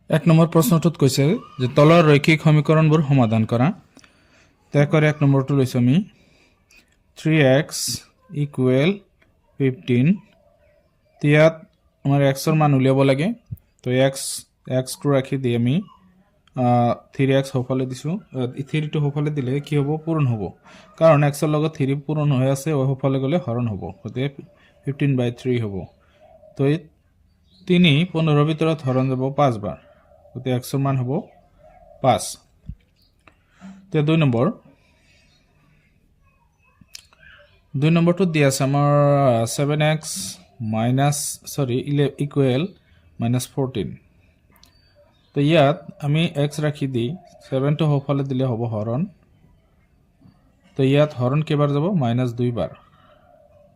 এক নম্বৰ প্ৰশ্নটোত কৈছে যে তলৰ ৰৈখিক সমীকৰণবোৰ সমাধান কৰা। তেকৰ এক নম্বৰটো লৈছোঁ আমি, 3 এক্স ইকুৱেল 15। ইয়াত আমাৰ এক্সৰ মান উলিয়াব লাগে। তো এক্সটো ৰাখি দি আমি 3 এক্স সোঁফালে দিছোঁ। থ্ৰীটো সোঁফালে দিলে কি হ'ব? পূৰণ হ'ব, কাৰণ এক্সৰ লগত থ্ৰী পূৰণ হৈ আছে, সোঁফালে গ'লে হৰণ হ'ব। গতিকে 15 বাই 3 হ'ব। তো এই তিনি 15ৰ ভিতৰত হৰণ যাব পাঁচবাৰ, গতিকে এক্সৰ মান হ'ব 5। এতিয়া দুই নম্বৰ। দুই নম্বৰটোত দি আছে আমাৰ 7 এক্স মাইনাছ চৰি ইকুৱেল মাইনাছ 14। তো ইয়াত আমি এক্স ৰাখি দি ছেভেনটো সোঁফালে দিলে হ'ব হৰণ। তো ইয়াত হৰণ কেইবাৰ যাব? মাইনাছ দুইবাৰ।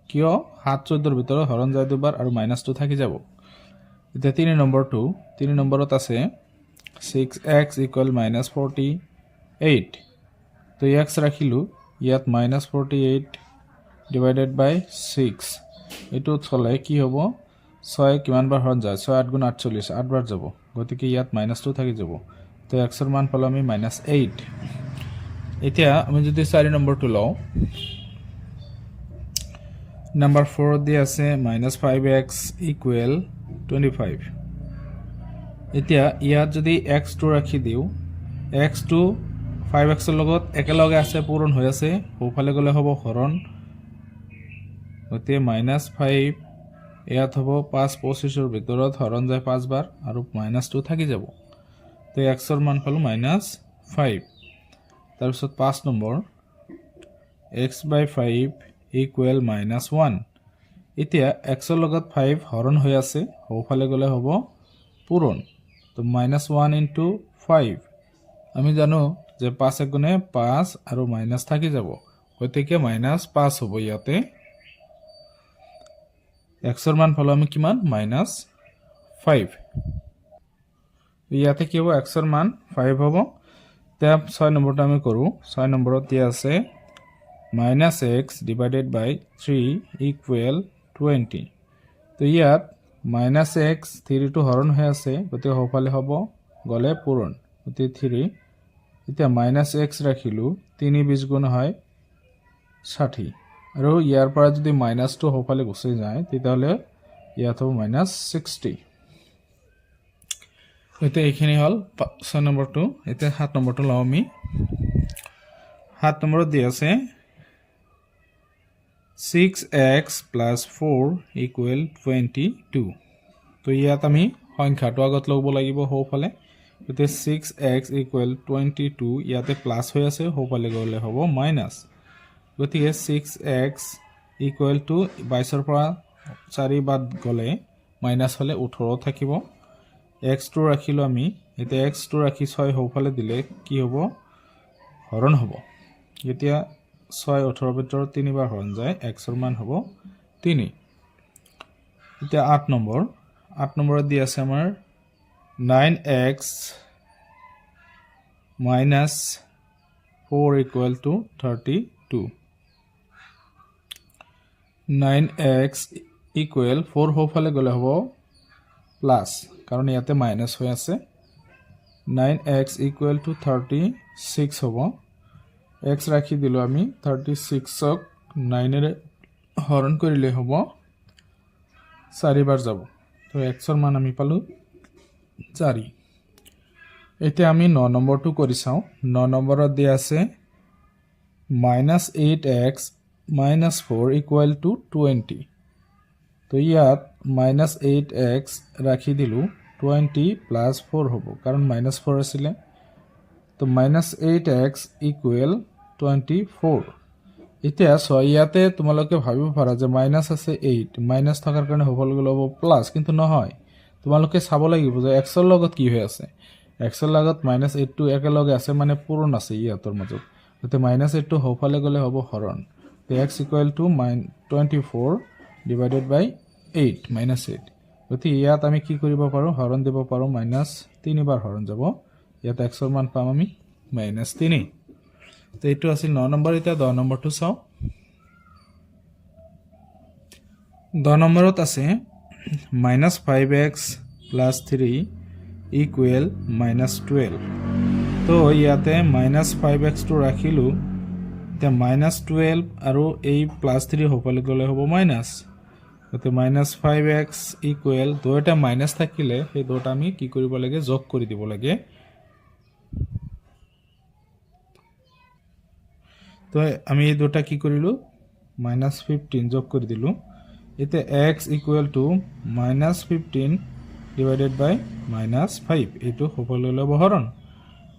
কিয়? সাত 14ৰ ভিতৰত হৰণ যায় দুবাৰ আৰু মাইনাছটো থাকি যাব। এতিয়া তিনি নম্বৰটো। তিনি নম্বৰত আছে 6 এক্স ইকুৱেল মাইনাছ 48। তো এক্স ৰাখিলোঁ, ইয়াত মাইনাছ 48 ডিভাইডেড বাই 6। এইটো চলে কি হ'ব? ছয় কিমানবাৰ হৰণ যায়? ছয় আঠ গুণ 48, আঠবাৰ যাব। গতিকে ইয়াত মাইনাছটো থাকি যাব। তো এক্সৰ মান পালোঁ আমি মাইনাছ 8। এতিয়া আমি যদি চাৰি নম্বৰটো লওঁ, নাম্বাৰ ফ'ৰত দি আছে মাইনাছ 5 এক্স ইকুৱেল 25। এতিয়া ইয়াত যদি এক্সটো ৰাখি দিওঁ, এক্সটো 5 এক্সৰ লগত একেলগে আছে, পূৰণ হৈ আছে, সোঁফালে গ'লে হ'ব হৰণ। গতিকে মাইনাছ 5 ইয়াত হ'ব পাঁচ 25ৰ ভিতৰত হৰণ যায় পাঁচবাৰ আৰু মাইনাছটো থাকি যাব। তো এক্সৰ মান পালোঁ মাইনাছ 5। তাৰপিছত পাঁচ নম্বৰ, এক্স বাই 5 ইকুৱেল মাইনাছ 1। এতিয়া এক্সৰ লগত 5 হৰণ হৈ আছে, সোঁফালে গ'লে হ'ব পূৰণ। তো মাইনাছ 1 ইনটু 5। আমি জানো যে পাঁচ এগুণে পাঁচ আৰু মাইনাছ থাকি যাব। গতিকে মাইনাছ 5 হ'ব। ইয়াতে এক্সৰ মান পালোঁ আমি কিমান? মাইনাছ 5। ইয়াতে কি হ'ব? এক্সৰ মান 5 হ'ব। এতিয়া ছয় নম্বৰটো আমি কৰোঁ। ছয় নম্বৰত দিয়া আছে মাইনাছ এক্স ডিভাইডেড বাই 3 ইকুৱেল 20। তো ইয়াত মাইনাছ এক্স, থ্ৰীটো হৰণ হৈ আছে, গতিকে সোঁফালে হ'ব গ'লে পূৰণ, গতিকে থ্ৰী। এতিয়া মাইনাছ এক্স ৰাখিলোঁ, তিনি 20 গুণ হয় 60 আৰু ইয়াৰ পৰা যদি মাইনাছটো সোঁফালে গুচি যায়, তেতিয়াহ'লে ইয়াত হ'ব মাইনাছ 60। এতিয়া এইখিনি হ'ল ছয় নম্বৰটো। এতিয়া সাত নম্বৰটো লওঁ আমি। সাত নম্বৰত দি আছে 6 এক্স প্লাছ 4 ইকুৱেল 22। তো ইয়াত আমি সংখ্যাটো আগত ল'ব লাগিব সোঁফালে। গতিকে 6 এক্স ইকুৱেল 22। ইয়াতে প্লাছ হৈ আছে, সোঁফালে গ'লে হ'ব মাইনাছ। গতিকে 6 এক্স ইকুৱেল টু 22ৰ পৰা চাৰি বাদ গ'লে মাইনাছ হ'লে 18 থাকিব। এক্সটো ৰাখিলোঁ আমি। এতিয়া এক্সটো ৰাখি ছয় সোঁফালে দিলে কি হ'ব? হৰণ হ'ব। এতিয়া ছয় 18ৰ ভিতৰত তিনিবাৰ হৰণ যায়, এক্সৰ মান হ'ব 3। এতিয়া আঠ নম্বৰ। আঠ নম্বৰত দি আছে আমাৰ 9 x minus 4 equal to 32। 9 X equal 4 সোঁফালে গ'লে হ'ব প্লাছ, কাৰণ ইয়াতে মাইনাছ হৈ আছে। 9 এক্স ইকুৱেল টু 36 হ'ব। এক্স ৰাখি দিলোঁ আমি। 36ক নাইনেৰে হৰণ কৰিলে হ'ব চাৰিবাৰ যাব। তো এক্সৰ মান আমি পালোঁ 4। এতিয়া আমি ন নম্বৰটো কৰি চাওঁ। ন নম্বৰত দিয়া আছে minus 8 x minus 4 equal to 20। তো ইয়াত মাইনাছ 8 এক্স ৰাখি দিলোঁ, 20 প্লাছ 4 হ'ব, কাৰণ মাইনাছ 4 আছিলে। তো মাইনাছ 8 এক্স ইকুৱেল 24। এতিয়া চোৱা, ইয়াতে তোমালোকে ভাবিব পাৰা যে মাইনাছ আছে 8, মাইনাছ থকাৰ কাৰণে হ'ব লগা হ'ব প্লাছ, কিন্তু নহয়। তোমালোকে চাব লাগিব যে এক্সৰ লগত কি হৈ আছে। এক্সৰ লগত মাইনাছ 8টো একেলগে আছে, মানে পূৰণ আছে ইহঁতৰ মাজত। গতিকে মাইনাছ 8টো সোঁফালে গ'লে হ'ব হৰণ। X equal to 24 divided by 8, minus 8। গতিকে ইয়াত আমি কি কৰিব পাৰোঁ? হৰণ দিব পাৰোঁ। মাইনাছ তিনিবাৰ হৰণ যাব। ইয়াত এক্সৰ মান পাম আমি মাইনাছ 3। তো এইটো আছিল ন নম্বৰ। এতিয়া 10 নম্বৰটো চাওঁ। 10 নম্বৰত আছে minus 5 x plus 3 equal minus 12। তো ইয়াতে মাইনাছ ফাইভ এক্সটো ৰাখিলোঁ। এতিয়া মাইনাছ 12 আৰু এই প্লাছ থ্ৰী সোঁফালে গ'লে হ'ব মাইনাছ। গতিকে মাইনাছ ফাইভ এক্স ইকুৱেল, দুয়োটা মাইনাছ থাকিলে সেই দুটা আমি কি কৰিব লাগে? যোগ কৰি দিব লাগে। তো আমি এই দুটা কি কৰিলোঁ? মাইনাছ 15 যোগ কৰি দিলোঁ। এতিয়া x equal to minus 15 divided by minus 5, এইটো সোঁফালে ল'ব হৰণ।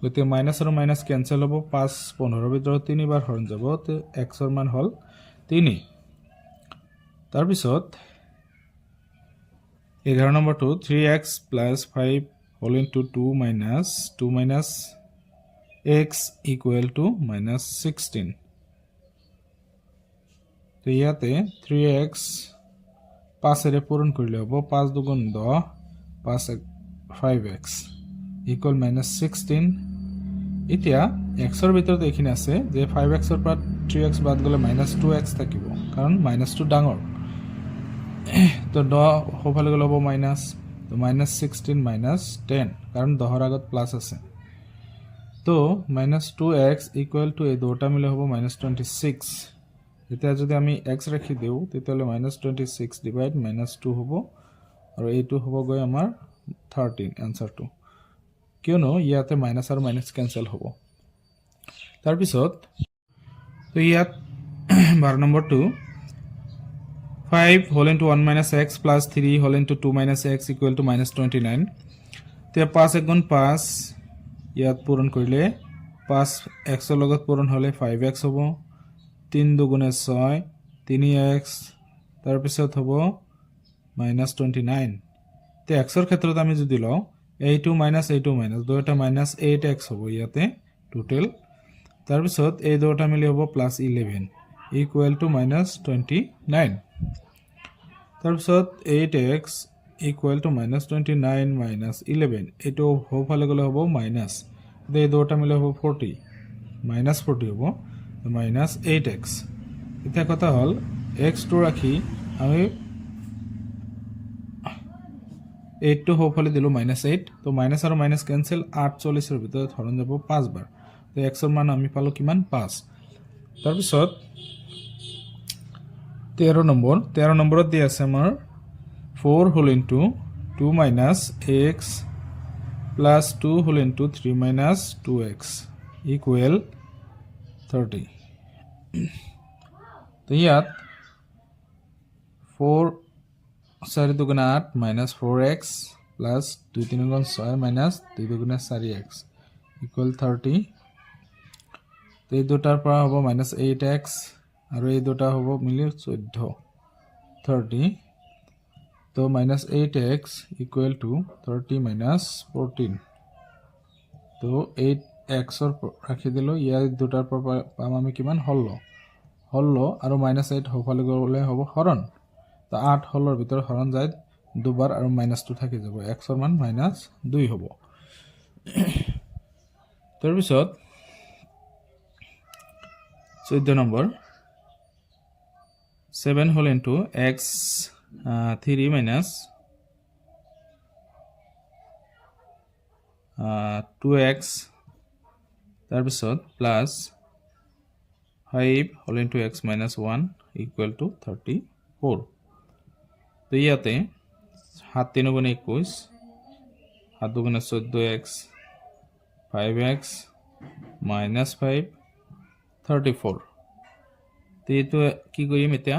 গতিকে মাইনাছ আৰু মাইনাছ কেঞ্চেল হ'ব। পাঁচ 15ৰ ভিতৰত তিনিবাৰ হৰণ যাব। তো এক্সৰ মান হ'ল 3। তাৰপিছত 11 নম্বৰটো, three x plus five whole into two minus two minus x equal to minus 16। তো ইয়াতে থ্ৰী এক্স পাঁচেৰে পূৰণ কৰিলে হ'ব পাঁচ দুগুণ 10, পাঁচ এক five x equal minus 16। এতিয়া এক্সৰ ভিতৰত এইখিনি আছে যে ফাইভ এক্সৰ পৰা থ্ৰী এক্স বাদ গ'লে মাইনাছ টু এক্স থাকিব, কাৰণ মাইনাছটো ডাঙৰ। তো 10 সোঁফালে গ'লে হ'ব মাইনাছ, তো মাইনাছ 16 মাইনাছ 10, কাৰণ 10ৰ আগত প্লাছ আছে। তো minus two x equal to এই দুটা মিলে হ'ব মাইনাছ 26। এতিয়া যদি আমি এক্স ৰাখি দিওঁ, তেতিয়াহ'লে minus 26 divide minus two হ'ব আৰু এইটো হ'বগৈ আমাৰ 13 এনচাৰটো, কিয়নো ইয়াতে মাইনাছ আৰু মাইনাছ কেঞ্চেল হ'ব। তাৰপিছত তো ইয়াত 12 নম্বৰটো, five whole into one minus x plus three whole into two minus x equal to minus 29। এতিয়া পাঁচ এগুণ পাঁচ, ইয়াত পূৰণ কৰিলে পাঁচ এক্সৰ লগত পূৰণ হ'লে ফাইভ এক্স হ'ব। তিনি দুগুণে ছয়, তিনি এক্স, তাৰপিছত হ'ব মাইনাছ 29। এতিয়া এক্সৰ ক্ষেত্ৰত আমি যদি লওঁ, এইটো মাইনাছ, এইটো মাইনাছ, দুয়োটা মাইনাছ এইট এক্স হ'ব ইয়াতে টোটেল। তাৰপিছত এই দুয়োটা মিলি হ'ব plus 11 equal to minus 29। তাৰপিছত eight x equal to minus 29 minus 11, এইটো সোঁফালে গ'লে হ'ব মাইনাছ। এই দুয়োটা মিলি হ'ব 40, মাইনাছ 40 হ'ব, মাইনাছ এইট এক্স। এতিয়া কথা হ'ল, এক্সটো ৰাখি আমি এইটটো সোঁফালে দিলোঁ, মাইনাছ এইট। তো মাইনাছ আৰু মাইনাছ কেঞ্চেল, আঠ 40ৰ ভিতৰত হৰণ যাব পাঁচবাৰ। তো এক্সৰ মান আমি পালোঁ কিমান? পাঁচ। তাৰপিছত 13 নম্বৰ। 13 নম্বৰত দি আছে আমাৰ four whole into two minus x plus two whole into three minus two x equal 30। তো ইয়াত ফ'ৰ চাৰি দুগুণে আঠ মাইনাছ ফ'ৰ এক্স প্লাছ দুই তিনি গুণ ছয় মাইনাছ দুই দুগুণে চাৰি এক্স ইকুৱেল 30। তো এই দুটাৰ পৰা হ'ব মাইনাছ এইট এক্স আৰু এই দুটা হ'ব মিলি 14, 30। তো minus eight x equal to 30 minus 14। তো এইট এক্সৰ ৰাখি দিলোঁ। ইয়াৰ দুটাৰ পৰা পাম আমি কিমান? 16। 16 আৰু মাইনাছ এইট সোঁফালে গ'লে হ'ব হৰণ। তো আঠ 16ৰ ভিতৰত হৰণ যায় দুবাৰ আৰু মাইনাছটো থাকি যাব। এক্সৰ মান মাইনাছ দুই হ'ব। তাৰপিছত 14 number, seven whole into x three minus two x, তাৰপিছত plus five whole into x minus one equal to 34। তো ইয়াতে সাত তিনি গুণে 21, সাত দুগুণে 14 x, five x minus five, 34। তো এইটো কি কৰিম এতিয়া?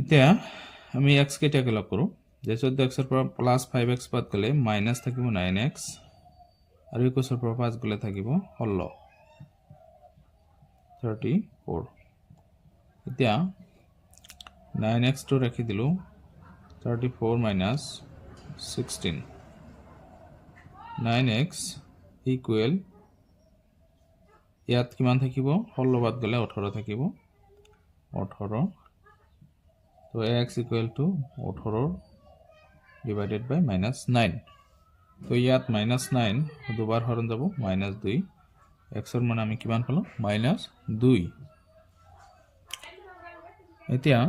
এতিয়া আমি এক্স কেইটাকে লগ কৰোঁ যে 14 এক্সৰ পৰা প্লাছ ফাইভ এক্স বাদ গ'লে মাইনাছ থাকিব নাইন এক্স আৰু 21ৰ পৰা পাঁচ গ'লে থাকিব 16, 34। এতিয়া নাইন এক্সটো ৰাখি দিলোঁ, 34 minus 16, nine x equal ইয়াত কিমান থাকিব? 16 বাদ গ'লে 18 থাকিব, 18। তো X equal to 18 divided by minus nine. তো ইয়াত মাইনাছ নাইন দুবাৰ হৰণ যাব, মাইনাছ দুই। এক্সৰ মান আমি কিমান পালোঁ? মাইনাছ দুই। এতিয়া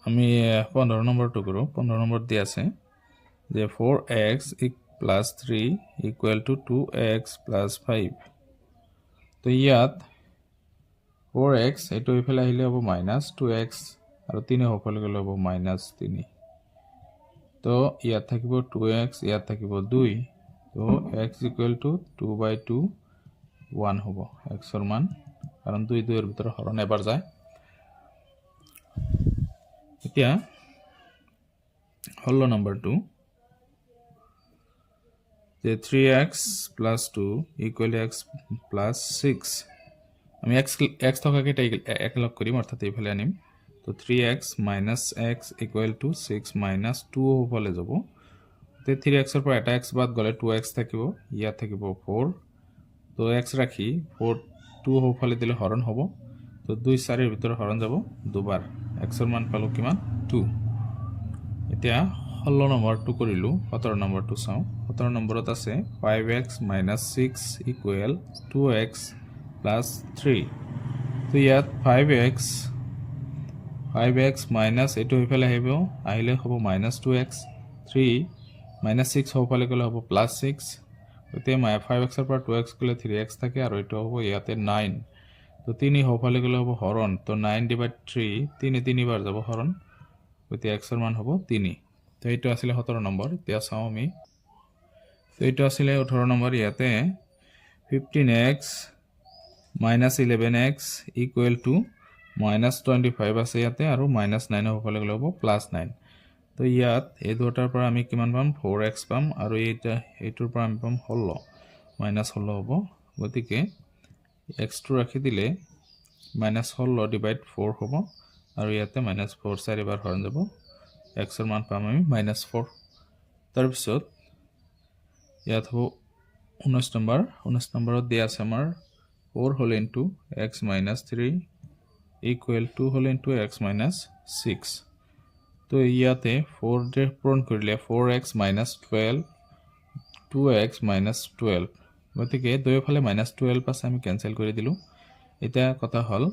আমি 15 নম্বৰটো কৰোঁ। 15 নম্বৰত দিয়া আছে যে four x plus three equal to two x plus five। তো ইয়াত ফ'ৰ এক্স, এইটো এইফালে আহিলে হ'ব মাইনাছ টু এক্স আৰু তিনি সোঁফালে গ'লে হ'ব মাইনাছ তিনি। তো ইয়াত থাকিব টু এক্স, ইয়াত থাকিব দুই। তো x equal to two by two, one হ'ব এক্সৰ মান, কাৰণ দুই দুইৰ ভিতৰত হৰণ এবাৰ যায়। এতিয়া 16 নম্বৰটো যে three x plus two equal x plus six। আমি এক্স এক্স থকাকেইটা একেলগ কৰিম, অৰ্থাৎ এইফালে আনিম। তো three x minus x equal to six minus two সোঁফালে যাব। তেতিয়া থ্ৰী এক্সৰ পৰা এটা এক্স বাদ গ'লে টু এক্স থাকিব, ইয়াত থাকিব ফ'ৰ। তো এক্স ৰাখি ফ'ৰ টু সোঁফালে দিলে হৰণ হ'ব। তো দুই চাৰিৰ ভিতৰত হৰণ যাব দুবাৰ। এক্সৰ মান পালোঁ কিমান? টু। এতিয়া 16 নম্বৰটো কৰিলোঁ, 17 নম্বৰটো চাওঁ। 17 নম্বৰত আছে five x minus six equal two x plus three। তো ইয়াত five x minus এইটো সেইফালে আহিব, আহিলে হ'ব minus two x, three minus six সোঁফালে গ'লে হ'ব প্লাছ ছিক্স। গতিকে ফাইভ এক্সৰ পৰা টু এক্স গ'লে থ্ৰী এক্স থাকে আৰু এইটো হ'ব ইয়াতে নাইন। তো তিনি সোঁফালে গ'লে হ'ব হৰণ। তো নাইন ডিভাইড থ্ৰী, তিনি তিনিবাৰ যাব হৰণ। গতিকে এক্সৰ মান হ'ব তিনি। তো এইটো আছিলে 17 নম্বৰ। এতিয়া চাওঁ আমি, তো এইটো আছিলে 18 নম্বৰ। ইয়াতে 15 x minus 11 x equal to minus 25 আছে ইয়াতে আৰু মাইনাছ নাইন সোঁফালে গ'লে হ'ব প্লাছ নাইন। তো ইয়াত এই দুটাৰ পৰা আমি কিমান পাম? ফ'ৰ এক্স পাম আৰু এইটোৰ পৰা আমি পাম 16, মাইনাছ 16 হ'ব। গতিকে এক্সটো ৰাখি দিলে মাইনাছ 16 ডিভাইড ফ'ৰ হ'ব আৰু ইয়াতে মাইনাছ ফ'ৰ চাৰিবাৰ হৰণ যাব। এক্সৰ মান পাম আমি মাইনাছ ফ'ৰ। তাৰপিছত ইয়াত হ'ব 19 নম্বৰ। 19 নম্বৰত দিয়া আছে আমাৰ four whole into x minus three equal two whole into x minus six। তো ইয়াতে ফ'ৰ পূৰণ কৰিলে four x minus 12, two x minus 12। গতিকে দুয়োফালে মাইনাছ 12 আছে, আমি কেঞ্চেল কৰি দিলোঁ। এতিয়া কথা হ'ল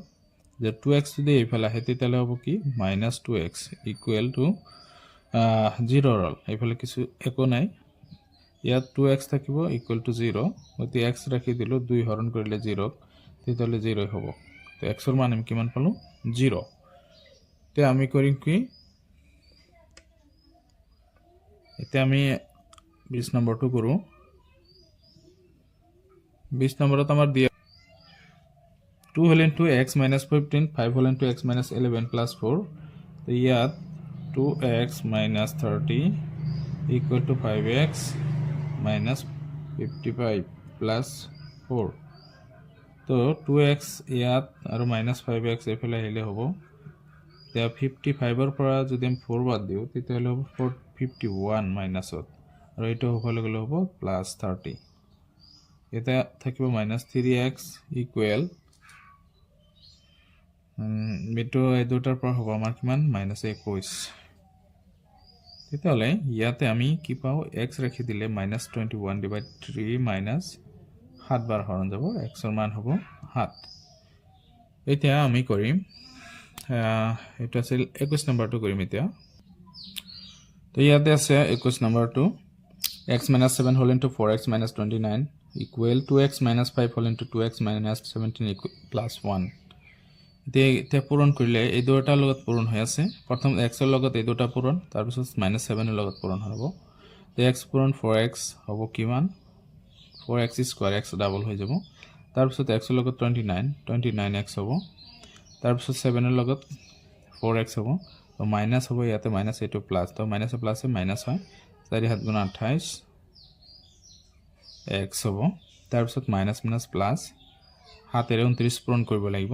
যে টু এক্স যদি এইফালে আহে, তেতিয়াহ'লে হ'ব কি? Minus two x equal to zero হ'ল। এইফালে কিছু একো নাই, ইয়াত টু এক্স থাকিব ইকুৱেল টু জিৰ'। গতিকে এক্স ৰাখি দিলোঁ, দুই হৰণ কৰিলে জিৰ'ক, তেতিয়াহ'লে জিৰ'ই হ'ব। তো এক্সৰ মান আমি কিমান পালোঁ? জিৰ'। এতিয়া আমি কৰিম কি? এতিয়া আমি 20 নম্বৰটো কৰোঁ। 20 নম্বৰত আমাৰ দিয়া two whole into x minus 15, five whole into x minus 11 plus four। তো ইয়াত two x minus 30 equal to five x minus 55 plus four। তো টু এক্স ইয়াত আৰু মাইনাছ ফাইভ এক্স এইফালে আহিলে হ'ব। এতিয়া 55ৰ পৰা যদি আমি ফ'ৰ বাদ দিওঁ, তেতিয়াহ'লে হ'ব ফ'ৰ 51 মাইনাছত আৰু এইটো সোঁফালে গ'লে হ'ব প্লাছ 30। এতিয়া থাকিব মাইনাছ থ্ৰী এক্স ইকুৱেল, এইটো এই দুটাৰ পৰা হ'ব আমাৰ কিমান? মাইনাছ 21। তেতিয়াহ'লে ইয়াতে আমি কি পাওঁ? এক্স ৰাখি দিলে minus 21 divide three minus সাতবাৰ হৰণ যাব, এক্সৰ মান হ'ব সাত। এতিয়া আমি কৰিম, এইটো আছিল 21 নম্বৰটো কৰিম এতিয়া। তো ইয়াতে আছে 21 নম্বৰটো x minus seven whole into four x minus 29 equal two x minus five whole into two x minus 17 plus one। এতিয়া পূৰণ কৰিলে এই দুটাৰ লগত পূৰণ হৈ আছে। প্ৰথম এক্সৰ লগত এই দুটা পূৰণ, তাৰপিছত মাইনাছ ছেভেনৰ লগত পূৰণ হ'ব। এক্স পূৰণ ফ'ৰ এক্স হ'ব কিমান? Four x square, x double হৈ যাব। তাৰপিছত এক্সৰ লগত 29, 29 x হ'ব। তাৰপিছত ছেভেনৰ লগত ফ'ৰ এক্স হ'ব। তো মাইনাছ হ'ব ইয়াতে মাইনাছ, এইটো প্লাছ। তো মাইনাছে প্লাছে মাইনাছ হয়। চাৰি সাত গুণ 28 এক্স হ'ব। তাৰপিছত মাইনাছ মাইনাছ প্লাছ, সাতেৰে 29 পূৰণ কৰিব লাগিব।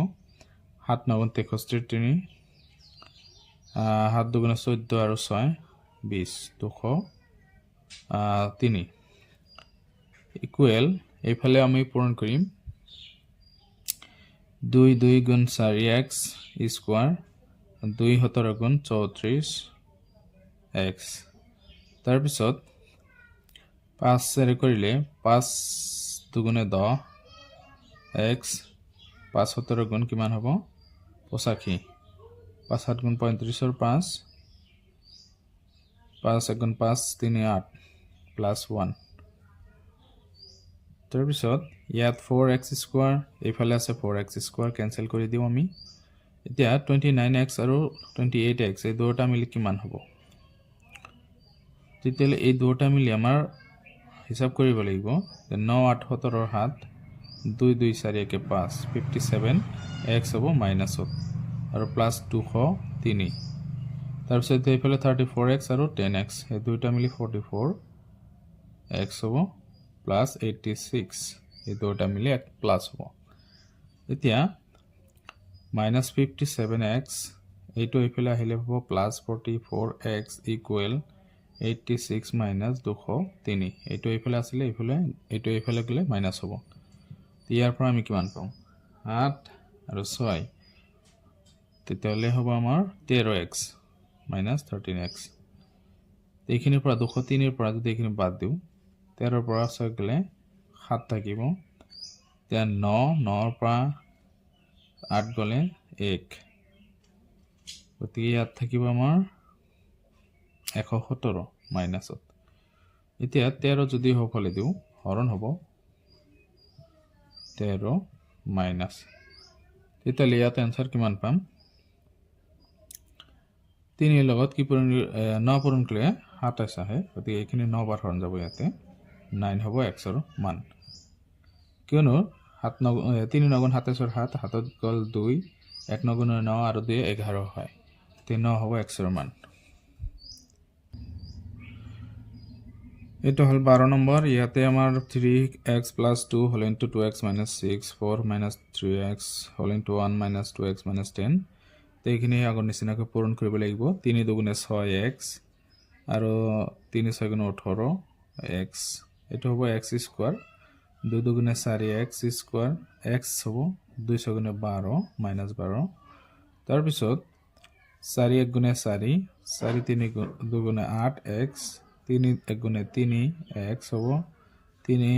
সাত নগুণ 63 তিনি, সাত দুগুণে 14 আৰু ছয় 20, 203 ইকুৱেল। এইফালে আমি পূৰণ কৰিম দুই দুই গুণ চাৰি এক্স স্কোৱাৰ, দুই 17 গুণ 34 এক্স। তাৰপিছত পাঁচেৰে কৰিলে পাঁচ দুগুণে 10 এক্স, পাঁচ 17 গুণ কিমান হ'ব? 85। পাঁচ সাত গুণ 35ৰ পাঁচ, পাঁচ এক গুণ পাঁচ, তিনি আঠ, প্লাছ ওৱান। তাৰপিছত ইয়াত ফ'ৰ এক্স স্কোৱাৰ, এইফালে আছে ফ'ৰ এক্স স্কোৱাৰ, কেঞ্চেল কৰি দিওঁ আমি। এতিয়া 29 এক্স আৰু 28 এক্স, এই দুয়োটা মিলি কিমান হ'ব? তেতিয়াহ'লে এই দুয়োটা মিলি আমাৰ হিচাপ কৰিব লাগিব যে ন আঠ 17ৰ সাত, দুই দুই চাৰি একে পাঁচ, 57 এক্স হ'ব মাইনাছত আৰু প্লাছ 203। তাৰপিছত এইফালে 34 এক্স আৰু 10 এক্স, এই দুয়োটা মিলি 44 এক্স হ'ব, প্লাছ 86, এই দুয়োটা মিলি এক প্লাছ হ'ব। এতিয়া মাইনাছ 57 এক্স, এইটো এইফালে আহিলে হ'ব plus 44 x equal 86 minus 203। এইটো এইফালে আছিলে, এইফালে এইটো এইফালে গ'লে মাইনাছ হ'ব। ইয়াৰ পৰা আমি কিমান পাওঁ? সাত আৰু ছয়, তেতিয়াহ'লে হ'ব আমাৰ 13 এক্স মাইনাছ 13 এক্স। এইখিনিৰ পৰা, 203ৰ পৰা যদি এইখিনি বাদ দিওঁ, 13ৰ পৰা ছয় গ'লে সাত থাকিব। এতিয়া ন, নৰ পৰা আঠ গ'লে এক। গতিকে ইয়াত থাকিব আমাৰ 117 মাইনাছত। এতিয়া 13 যদি সোঁফালে দিওঁ, হৰণ হ'ব, 13 মাইনাছ। তেতিয়াহ'লে ইয়াত এনচাৰ কিমান পাম? তিনিৰ লগত কি পূৰণ, ন পূৰণ কৰিলে 27 আহে। গতিকে এইখিনি ন বাৰ হৰণ যাব, ইয়াতে নাইন হ'ব এক্সৰ মান। কিয়নো সাত ন তিনি নগুণ 27ৰ সাত, হাতত গ'ল দুই, এক নগুণ ন আৰু দুই 11 হয়। গতিকে ন হ'ব এক্সৰ মান। এইটো হ'ল 12 নম্বৰ। ইয়াতে আমাৰ three x plus two whole into two x minus six, four minus three x whole into one minus two x minus 10। এইখিনি আগৰ নিচিনাকৈ পূৰণ কৰিব লাগিব। তিনি দুগুণে ছয় এক্স আৰু তিনি ছয় গুণে 18 এক্স, এইটো হ'ব এক্স স্কোৱাৰ। দুই দুগুণে চাৰি এক্স স্কোৱাৰ, এক্স হ'ব দুই ছয় গুণে 12, মাইনাছ 12। তাৰপিছত চাৰি এক গুণে চাৰি, চাৰি তিনি দুগুণে আঠ এক্স, তিনি এক গুণে তিনি এক্স হ'ব, তিনি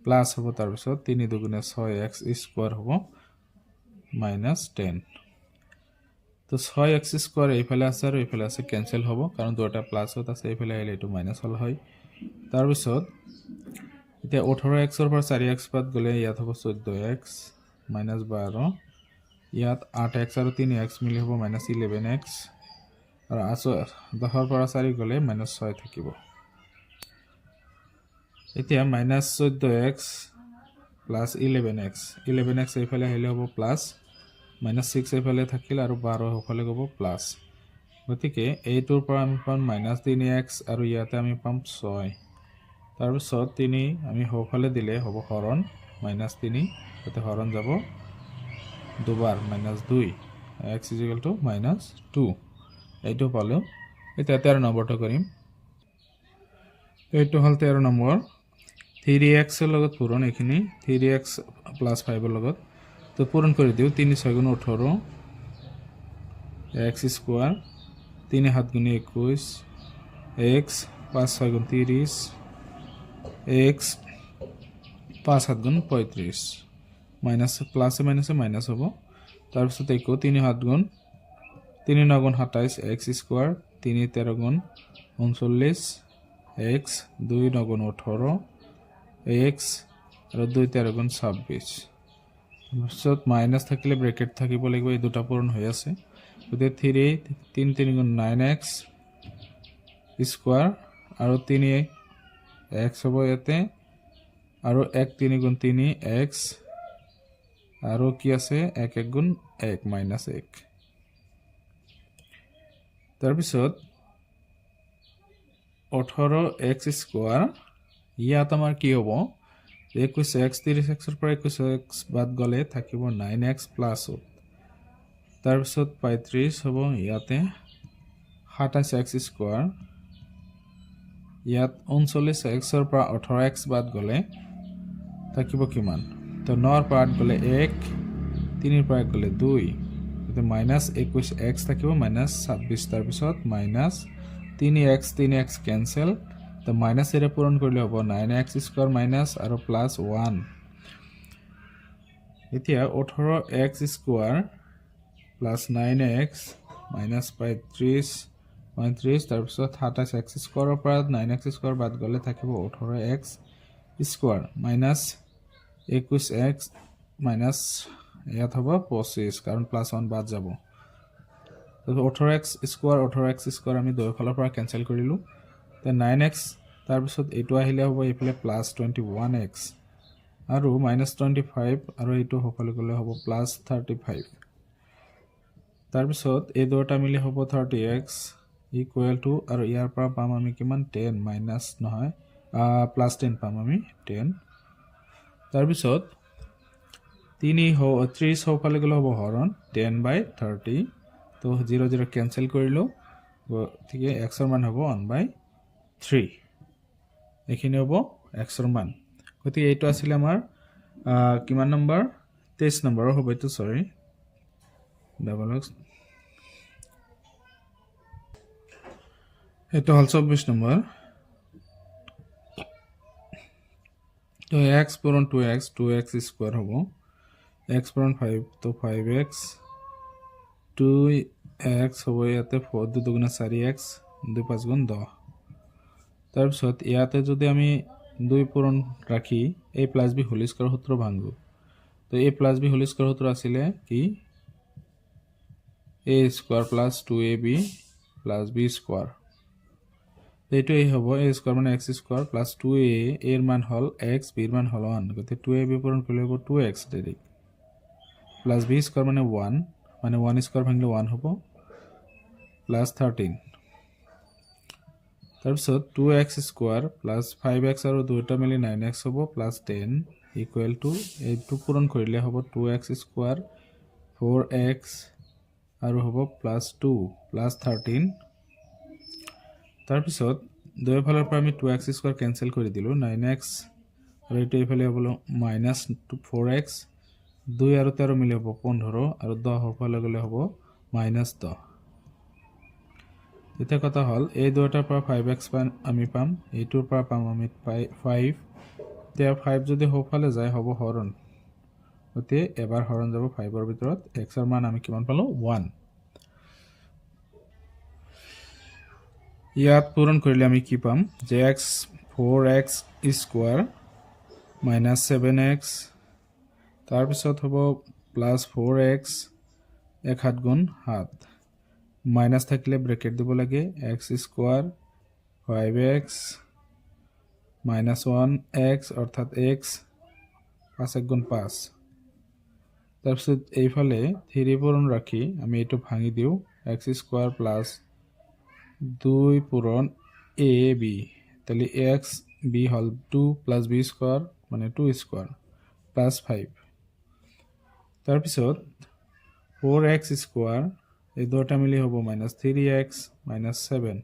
প্লাছ হ'ব। তাৰপিছত তিনি দুগুণে ছয় এক্স স্কোৱাৰ হ'ব, মাইনাছ 10। তো ছয় এক্স স্কোৱাৰ এইফালে আছে আৰু এইফালে আছে, কেঞ্চেল হ'ব, কাৰণ দুটা প্লাছত আছে, এইফালে আহিলে এইটো মাইনাছ হ'ল হয়। তাৰপিছত এতিয়া 18 এক্সৰ পৰা চাৰি এক্স বাদ গ'লে ইয়াত হ'ব 14 এক্স মাইনাছ 12। ইয়াত আঠ এক্স আৰু তিনি এক্স মিলি হ'ব মাইনাছ 11 এক্স আৰু 10ৰ পৰা চাৰি গ'লে মাইনাছ ছয় থাকিব। এতিয়া minus 14 x plus 11 x, 11 x এইফালে আহিলে হ'ব প্লাছ, মাইনাছ ছিক্স এইফালে থাকিল আৰু 12 সেইফালে হ'ব প্লাছ। গতিকে এইটোৰ পৰা আমি পাম মাইনাছ তিনি এক্স আৰু ইয়াতে আমি পাম ছয়। তাৰপিছত তিনি আমি সোঁফালে দিলে হ'ব হৰণ, মাইনাছ তিনি, তাতে হৰণ যাব দুবাৰ, মাইনাছ দুই, x is equal to minus two, এইটো পালোঁ। এতিয়া 13 নম্বৰটো কৰিম। এইটো হ'ল 13 নম্বৰ। থ্ৰী এক্সৰ লগত পূৰণ এইখিনি, থ্ৰী এক্স প্লাছ ফাইভৰ লগত। তো পূৰণ কৰি দিওঁ। তিনি ছয় গুণ 18 এক্স স্কোৱাৰ, তিনি সাত গুণে 21 এক্স, পাঁচ ছয় গুণ 30 এক্স, পাঁচ সাত গুণ 35। মাইনাছ, প্লাছে মাইনাছে মাইনাছ হ'ব। তাৰপিছত একো তিনি সাত গুণ, তিনি ন গুণ 27 এক্স স্কোৱাৰ, তিনি 13 গুণ 39 এক্স, দুই ন গুণ 18 এক্স আৰু দুই 13 গুণ 26। তাৰপিছত মাইনাছ থাকিলে ব্ৰেকেট থাকিব লাগিব। এই দুটা পূৰণ হৈ আছে। গতিকে থ্ৰী তিনি তিনি গুণ নাইন এক্স স্কোৱাৰ আৰু তিনি এক্স হ'ব ইয়াতে আৰু এক তিনি গুণ তিনি এক্স আৰু কি আছে? এক এক গুণ এক, মাইনাছ এক। তাৰপিছত 18 এক্স স্কোৱাৰ, ইয়াত আমাৰ কি হ'ব? 21 এক্স, 30 এক্সৰ পৰা 21 এক্স বাদ গ'লে থাকিব নাইন এক্স প্লাছত। তাৰপিছত 35 হ'ব ইয়াতে, 27 এক্স স্কোৱাৰ। ইয়াত 39 এক্সৰ পৰা 18 এক্স বাদ গ'লে থাকিব কিমান? তো নৰ পৰা আঠ গ'লে এক, তিনিৰ পৰা এক গ'লে দুই। গতিকে মাইনাছ 21 এক্স থাকিব, মাইনাছ 26। তাৰপিছত মাইনাছ তিনি এক্স, তিনি এক্স কেঞ্চেল। তো মাইনাছ এৰে পূৰণ কৰিলে হ'ব নাইন এক্স স্কোৱাৰ মাইনাছ আৰু প্লাছ ওৱান। এতিয়া 18 x square plus nine x minus 35, 35। তাৰপিছত 27 এক্স স্কোৱাৰৰ পৰা নাইন এক্স স্কোৱাৰ বাদ গ'লে থাকিব 18 x square minus 21 x minus ইয়াত হ'ব 25, কাৰণ প্লাছ ওৱান বাদ যাব। তাৰপিছত 18 এক্স স্কোৱাৰ, 18 এক্স স্কোৱাৰ আমি দুয়োফালৰ পৰা কেঞ্চেল কৰিলোঁ। তে নাইন এক্স, তাৰপিছত এইটো আহিলে হ'ব এইফালে প্লাছ 21 এক্স আৰু মাইনাছ 25 আৰু এইটো সোঁফালে গ'লে হ'ব প্লাছ 35। তাৰপিছত এই দুটা মিলি হ'ব 30 এক্স ইকুৱেল টু আৰু ইয়াৰ পৰা পাম আমি কিমান? 10, মাইনাছ নহয়, প্লাছ 10 পাম আমি, 10। তাৰপিছত তিনি 30 সোঁফালে গ'লে হ'ব হৰণ, 10 বাই 30। তো জিৰ' জিৰ' কেঞ্চেল কৰিলোঁ, গতিকে এক্সৰ মান হ'ব 1/3। এইখিনি হ'ব এক্সৰ মান। গতিকে এইটো আছিলে আমাৰ কিমান নম্বৰ? 23 নম্বৰৰ হ'ব এইটো, চৰি, ডাবল এক্স। এইটো হ'ল 24 নম্বৰ। তো এক্স পূৰণ two x, two x square হ'ব। এক্স পূৰণ ফাইভ, তো ফাইভ এক্স, টু এক্স হ'ব ইয়াতে ফ'ৰ, দুই দুগুণে চাৰি এক্স, দুই পাঁচ গুণ 10। তাৰপিছত ইয়াতে যদি আমি দুই পূৰণ ৰাখি a plus b whole square সূত্ৰ ভাঙো, তো a plus b whole square সূত্ৰ আছিলে কি? A square plus two a b plus b square। এইটোৱেই হ'ব। এ স্কোৱাৰ মানে x square plus two a, এৰ মান হ'ল এক্স, বিৰ মান হ'ল ওৱান, গতিকে টু এ বি পূৰণ কৰিলে হ'ব two x direct, plus b square মানে ওৱান, মানে ওৱান স্কোৱাৰ ভাঙিলে ওৱান হ'ব, প্লাছ 13। তাৰপিছত two x square plus five x আৰু দুয়োটা মিলি নাইন এক্স হ'ব, প্লাছ 10 ইকুৱেল টু এইটো পূৰণ কৰিলে হ'ব two x square four x আৰু হ'ব প্লাছ টু প্লাছ 13। তাৰপিছত দুয়োফালৰ পৰা আমি টু এক্স স্কোৱাৰ কেঞ্চেল কৰি দিলোঁ, নাইন এক্স আৰু এইটো এইফালে হ'ব মাইনাছ টু ফ'ৰ এক্স। দুই আৰু 13 মিলি হ'ব 15 আৰু 10 সোঁফালে গ'লে হ'ব মাইনাছ 10। এতিয়া কথা হ'ল, এই দুয়োটাৰ পৰা ফাইভ এক্স পাম আমি, পাম এইটোৰ পৰা পাম আমি ফাইভ। এতিয়া ফাইভ যদি সোঁফালে যায় হ'ব হৰণ, গতিকে এবাৰ হৰণ যাব ফাইভৰ ভিতৰত। এক্সৰ মান আমি কিমান পালোঁ? ওৱান। ইয়াত পূৰণ কৰিলে আমি কি পাম যে x four x square minus seven x, তাৰপিছত হ'ব প্লাছ ফ'ৰ এক্স, এক সাত গুণ সাত, মাইনাছ থাকিলে ব্ৰেকেট দিব লাগে, x square five x minus one x অৰ্থাৎ এক্স, পাঁচ এক গুণ পাঁচ। তাৰপিছত এইফালে থ্ৰী পূৰণ ৰাখি আমি এইটো ভাঙি দিওঁ, এক্স স্কোৱাৰ প্লাছ দুই পূৰণ এ বি, তাহলে এক্স বি হ'ল টু প্লাছ বি স্কোৱাৰ মানে টু স্কোৱাৰ প্লাছ ফাইভ। তাৰপিছত ফ'ৰ এক্স স্কোৱাৰ, এই দুটা মিলি হ'ব minus three x minus seven।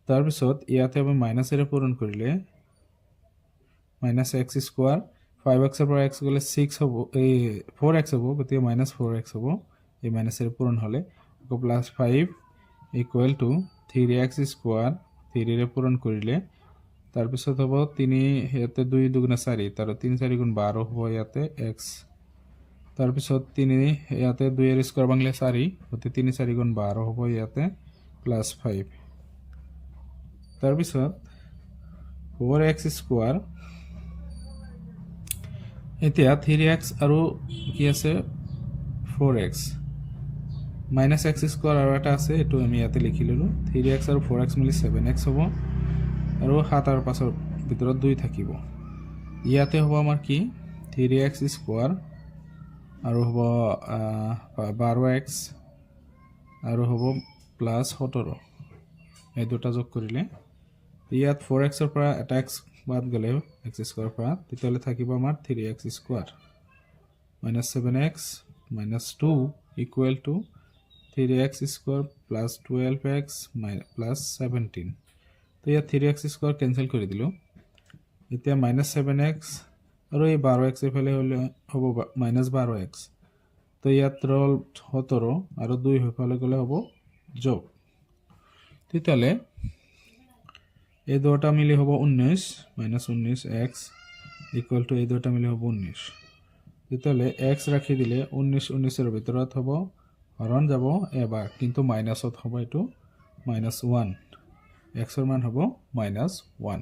তাৰপিছত ইয়াতে আমি মাইনাছেৰে পূৰণ কৰিলে মাইনাছ এক্স স্কোৱাৰ, ফাইভ এক্সৰ পৰা এক্স গ'লে ছিক্স হ'ব, এই ফ'ৰ এক্স হ'ব, গতিকে মাইনাছ ফ'ৰ এক্স হ'ব এই মাইনাছেৰে পূৰণ হ'লে। আকৌ plus five equal to three x square থ্ৰীৰে পূৰণ কৰিলে তাৰপিছত হ'ব তিনি, ইয়াতে দুই দুগুণে চাৰি, তাৰ তিনি চাৰি গুণ 12 হ'ব ইয়াতে এক্স। তাৰপিছত তিনি, ইয়াতে দুইৰ স্কোৱাৰ ভাঙিলে চাৰি, গতিকে তিনি চাৰি গুণ 12 হ'ব ইয়াতে, প্লাছ ফাইভ। তাৰপিছত ফ'ৰ এক্স স্কোৱাৰ, এতিয়া থ্ৰী এক্স আৰু কি আছে? Four x minus x square আৰু এটা আছে, এইটো আমি ইয়াতে লিখি ল'লোঁ। থ্ৰী এক্স আৰু ফ'ৰ এক্স মিলি ছেভেন এক্স হ'ব আৰু সাত আৰু পাঁচৰ ভিতৰত দুই থাকিব। ইয়াতে হ'ব আমাৰ কি? থ্ৰী এক্স স্কোৱাৰ আৰু হ'ব 12 এক্স আৰু হ'ব প্লাছ 17। এই দুটা যোগ কৰিলে ইয়াত ফ'ৰ এক্সৰ পৰা এটা এক্স বাদ গ'লে এক্স স্কোৱাৰৰ পৰা, তেতিয়াহ'লে থাকিব আমাৰ three x square minus seven x minus two equal to three x square plus 12 x plus 17। তো ইয়াত থ্ৰী এক্স স্কোৱাৰ কেঞ্চেল কৰি দিলোঁ। এতিয়া মাইনাছ ছেভেন এক্স আৰু এই 12 এক্স এইফালে হ'লে হ'ব মাইনাছ 12 এক্স। তো ইয়াত ৰ'ল 17 আৰু দুই সেইফালে গ'লে হ'ব যোগ। তেতিয়াহ'লে এই দুটা মিলি হ'ব 19, মাইনাছ 19 এক্স ইকুৱেল টু এই দুটা মিলি হ'ব 19। তেতিয়াহ'লে এক্স ৰাখি দিলে 19 19ৰ ভিতৰত হ'ব হৰণ যাব এবাৰ, কিন্তু মাইনাছত হ'ব এইটো, মাইনাছ ওৱান। এক্সৰ মান হ'ব মাইনাছ ওৱান।